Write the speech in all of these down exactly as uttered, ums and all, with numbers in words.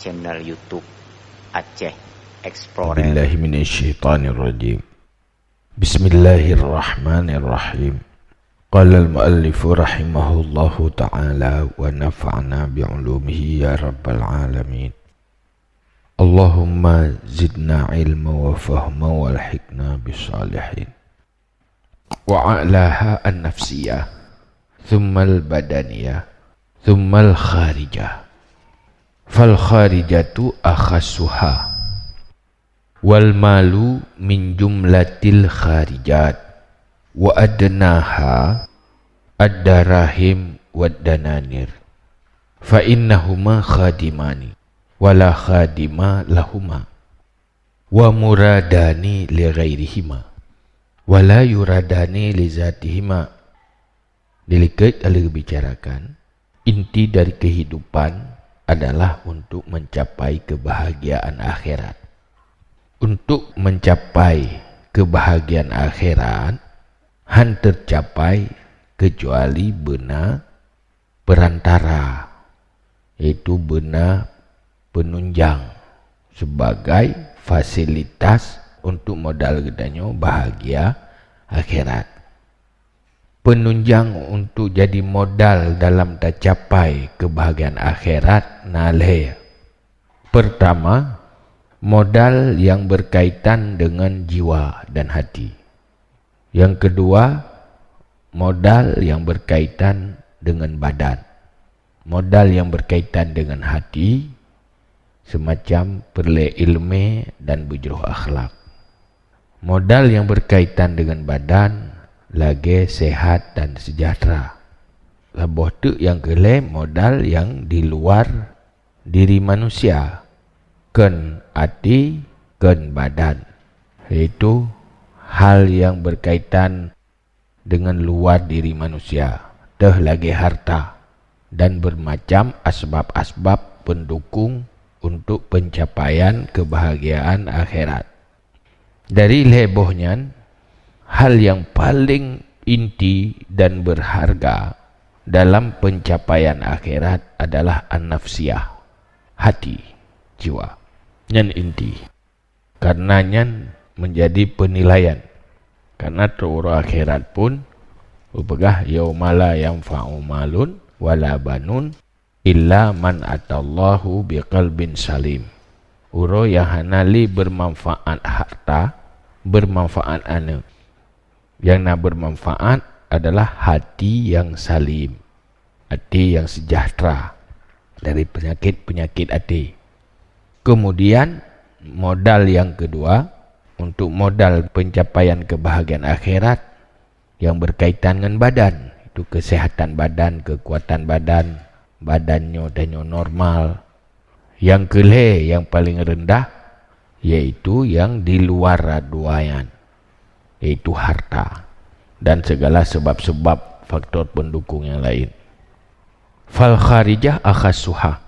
Channel YouTube Aceh Explorer. Billahi minasyaitanirrajim. Bismillahirrahmanirrahim. Qala al-muallifu rahimahullahu ta'ala wa nafa'na bi ulumihi ya rabbal alamin. Allahumma zidna ilma wa fahma wa alhiqna bis salihin. Wa a'laha an-nafsiyah, tsummal badaniyah, tsummal kharijah. Fal kharijatu akhassuha. Wal malu min jumlatil kharijat. Wa adnaha ad-darahim wad dananir. Fa innahuma khadimani, wa la khadima lahuma. Wa muradani li ghairihima, wa la yuradani li zatihima. Di likot ka lheueh geubicarakan, inti dari kehidupan adalah untuk mencapai kebahagiaan akhirat. Untuk mencapai kebahagiaan akhirat, han tercapai kecuali beuna perantara, yaitu beuna penunjang sebagai fasilitas untuk modal geutanyoe bahagia akhirat. Penunjang untuk jadi modal dalam tacapai kebahagiaan akhirat na lhée. Pertama, modal yang berkaitan dengan jiwa dan hati. Yang kedua, modal yang berkaitan dengan badan. Modal yang berkaitan dengan hati, semacam peureulée iéleumé dan beujroh akhlak. Modal yang berkaitan dengan badan, lagée sehat dan sejahtera. Saboh teuk nyang keu lhée modal yang di luar diri manusia, kon até, kon badan, yaitu hal yang berkaitan dengan luar diri manusia, teuh lagée harta dan bermacam asbab-asbab pendukung untuk pencapaian kebahagiaan akhirat. Dari lhée boh nyan, hal yang paling inti dan berharga dalam pencapaian akhirat adalah an-nafsiyah, hati, jiwa. Nyan inti. Karena nyan menjadi penilaian. Karena trok uroe akhirat pun, geupeugah, "Yauma la yanfa'u malun wala banun illa man atallahu biqalbin salim." Uroe nyang hana lé bermanfaat harta, bermanfaat aneuëk. Nyang na bermanfaat adalah hati nyang salim, hati nyang sejahtera dari penyakit-penyakit hati. Kemudian, modal nyang kedua, untuk modal pencapaian kebahagiaan akhirat, yang berkaitan ngon badan, itu kesehatan badan, kekuatan badan, badan nyoe tanyoe normal. Yang keu lhée, yang paling rendah, yaitu yang di luar dua nyan, yaitu harta dan segala sebab-sebab faktor pendukung yang lain. Fal kharijah akhassuha.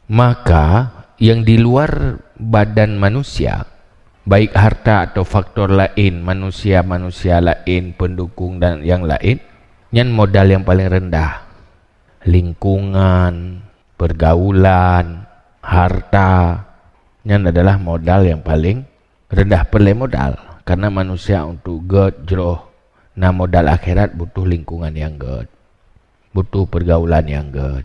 Maka, yang di luar badan manusia, baik harta atau faktor lain, manusia-manusia lain, pendukung dan yang lain, nyan modal yang paling rendah. Lingkungan, pergaulan, harta, nyan adalah modal yang paling rendah, peureulée modal. Karena manusia untuk gét jroh na modal akhirat butuh lingkungan nyang gét, butuh pergaulan nyang gét.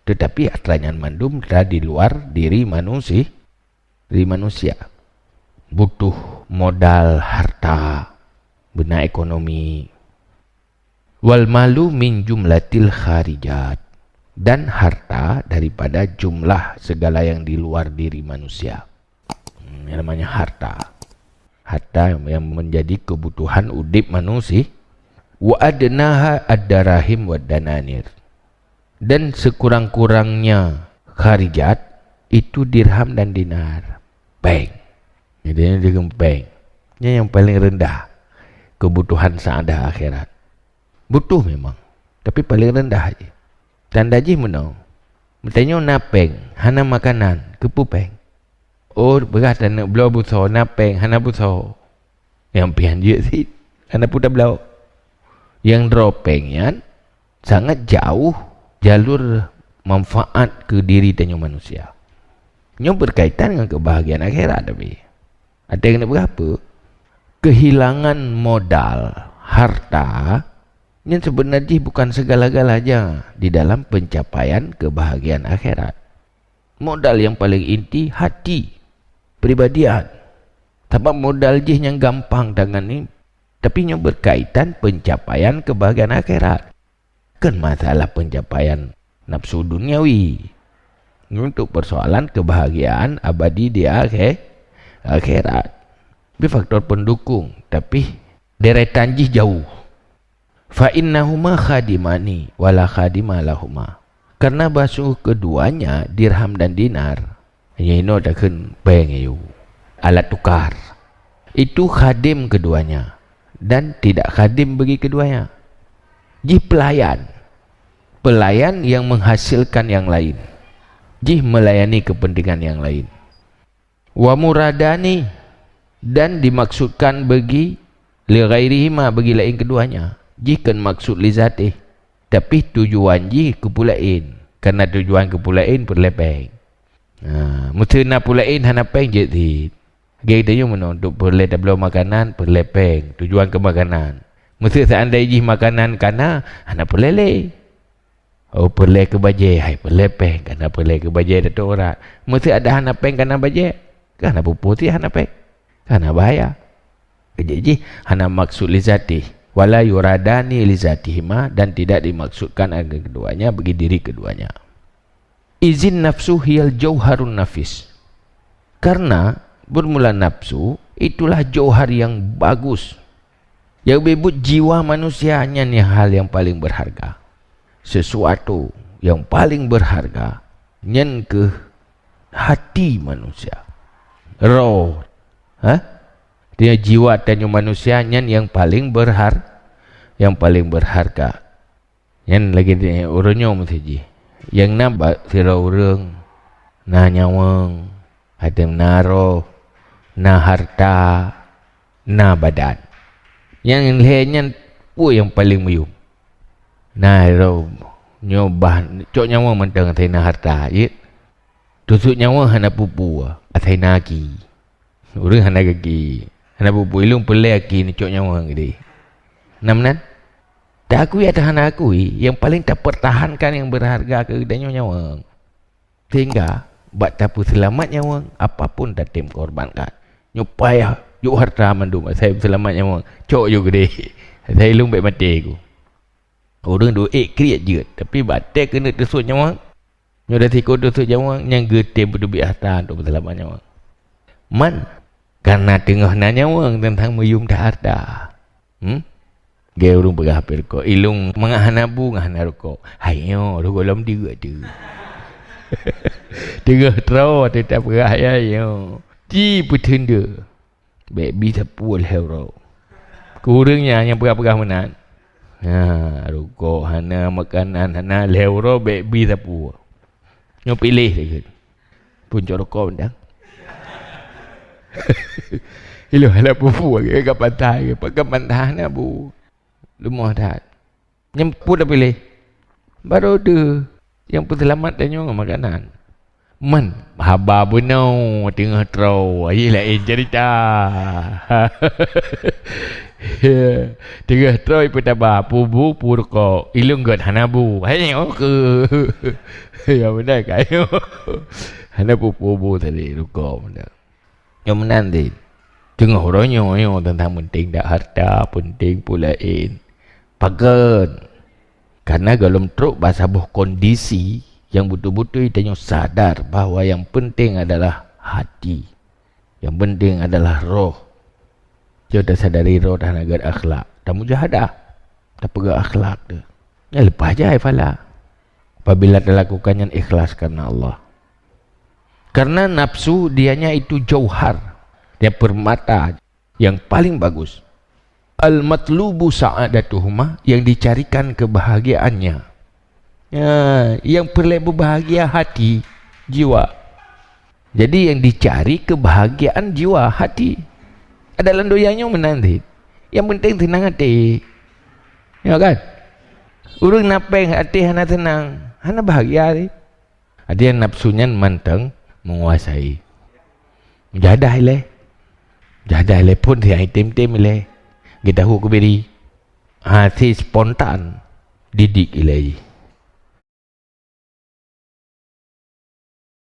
Tetapi atra nyan mandum ada di luar diri manusi-, diri manusia. Butuh modal harta, beuna ekonomi. Wal malu min jumlatil kharijat. Dan harta daripada jumlah segala yang di luar diri manusia. Hmm, yang namanya harta. Harta yang menjadi kebutuhan udip manusia. Wa adnaha ad-darahim wad dananir. Dan sekurang-kurangnya kharijat itu dirham dan dinar. Péng. Jadi, ini dengan péng. Ini yang paling rendah kebutuhan saadah akhirat. Butuh memang, tapi paling rendah je. Tanda jih meunoe. Meutanyoe na péng, hana makanan, keupeue péng? Oh, beurah taneuk bloe busoe, na péng, hana busoe. Nyang pian jeuet cit, hana peue tabloe. Nyang droe péng nyan sangat jauh jalur manfaat keu diri tanyoe manusia. Nyoe berkaitan ngon kebahagiaan akhirat tapi. Ada yang nak berapa? Kehilangan modal harta nyan sebenarnya jih bukan segala-galanya di dalam pencapaian kebahagiaan akhirat. Modal yang paling inti hati, pribadian. Sabab modal jih nyang gampang tangan ni, tapi nyoe berkaitan pencapaian kebahagiaan akhirat. Kan masalah pencapaian nafsu duniawi. Untuk persoalan kebahagiaan abadi di akhe-, akhirat. Di faktor pendukung, tapi deretan jih jauh. Fa innahuma khadimani wala khadima lahuma. Karena basuh keduanya dirham dan dinar. Nyoe inoe takheun péng ayue. Alat tukar. Itu khadim keduanya dan tidak khadim bagi keduanya. Jih pelayan. Pelayan yang menghasilkan yang lain. Jih melayani kepentingan yang lain. Wa muradani, dan dimaksudkan bagi li ghairihima, bagi lain keduanya. Jih kon maksud li zatih, tapi tujuan jih keu peue laén. Karena tujuan keu peue laén peureulée péng. Ha, meuseu na peue laén hana péng jeuet cit. Lagée tanyoe meunoe, untuk peureulée tabloe makanan peureulée péng, tujuan keu makanan. Meuseu seandai jih makanan kana, hana peureulée lé. Oh, peureulée keu bajée, hai peureulée péng, kana peureulée keu bajée dato urat. Meuseu ada hana péng kana bajée, kana peue-peue cit hana péng, kana bahaya. Jadi jih hana maksud li zatih, wala yuradani li zatihima, dan tidak dimaksudkan akan keduanya bagi diri keduanya. Izin nafsu hiyal jauharun nafis. Karena bermula nafsu itulah jauhar yang bagus. Nyang beubuet jiwa manusia nyan nyang hal nyang paling berharga. Sesuatu nyang paling berharga nyan keuh hati manusia. Roh, ha? Dia jiwa tanyoe manusia nyan nyang paling berhar-, nyang paling berharga. Nyan lagée nyoe, uroe nyoe meusti jih. Nyang na bak sidroe ureuëng, na nyawöng, até na roh, na harta, na badan. Nyang lhée nyan peue nyang paleng meuyuem? Na roh nyoe bah cok nyawöng mantong asai na harta, jeuet. Teusut nyawöng hana peue-peue, asai na aki. Ureuëng hana gaki, hana peue-peue, ilong peulée aki neucok nyawöng geude. Na meunan? Taakui atawa hana akui, nyang paleng tapeurtahankan nyang beurharga keu geutanyoe nyawöng. Sehingga bak tapeuseulamat nyawöng, apapun tatem korbankan. Nyoe payah jok harta mandum asai peuseulamat nyawöng. Cok ju geude, asai ilong bék maté ku. Ureuëng duek ék kriet jeuet, tapi bak até keuneuk teusut nyawöng, nyoe dan sikot teusut nyawöng nyang geutem peuteubiet harta untuk peuseulamat nyawöng. Man, kareuna teungoh na nyawöng teuntang meuyuem that harta. Hmm? Geu ureuëng peugah hapé rukok, ilong mangat hana bu ngon hana rukok. Hai nyoe rukok lom dieuek tu. Teungoh troe teutab peugah ya nyoe. Ci peuteunde. Bék bi sapeue lhée uroe. Keu ureuëng nyan nyang peugah-peugah meunan. Ha, rukok hana, makanan hana, lhée uroe bék bi sapeue. Nyoe piléh lagée. Puncok rukok mantong. Ilong hana peue-peue lagée ka pantai, ka pantai hana bu. Leumoh that. Nyang peue tapiléh? Barô deuh nyang peuseulamat tanyoe ngon makanan. Man, haba bunoe teungoh troe, akhé laén ceurita. Teungoh troe peutaba, peue bu, peue rukok, ilong gét hana bu. Hai nyoe keuh. Ya beuna ka nyoe. Hana peue-peue bu tadi rukok mantong. Nyoe meunan cit. Teungoh uroe nyoe, nyoe teuntang peunteng that harta, peunteng peue laén. Pakon? Kareuna gohlom trok bak saboh kondisi nyang beutôi-beutôi tanyoe sadar bahwa nyang peunteng adalah hati. Nyang peunteng adalah roh. Jeuet tasadari roh dan hana gét akhlak. Tamujahadah. Tapeugah akhlak teuh. Nyan leupah jai pahala. Apabila talakukan nyan ikhlas karena Allah. Karena nafsu dianya itu jauhar, dia permata yang paling bagus. Al-matlubu sa'adatuhuma, yang dicarikan kebahagiaannya. Ya, yang perlu berbahagia hati, jiwa. Jadi yang dicari kebahagiaan jiwa, hati. Ada lam donya nyoe meunan cit. Yang penting tenang hati. Ya kan? Ureuëng na péng até hana teunang, hana bahagia lé. Até nafsu nyan mantong menguasai. Jadah ilée. Jadah ilée phon si item-item ilée. Geutahu keubiri. Hase spontan didik ilée jih.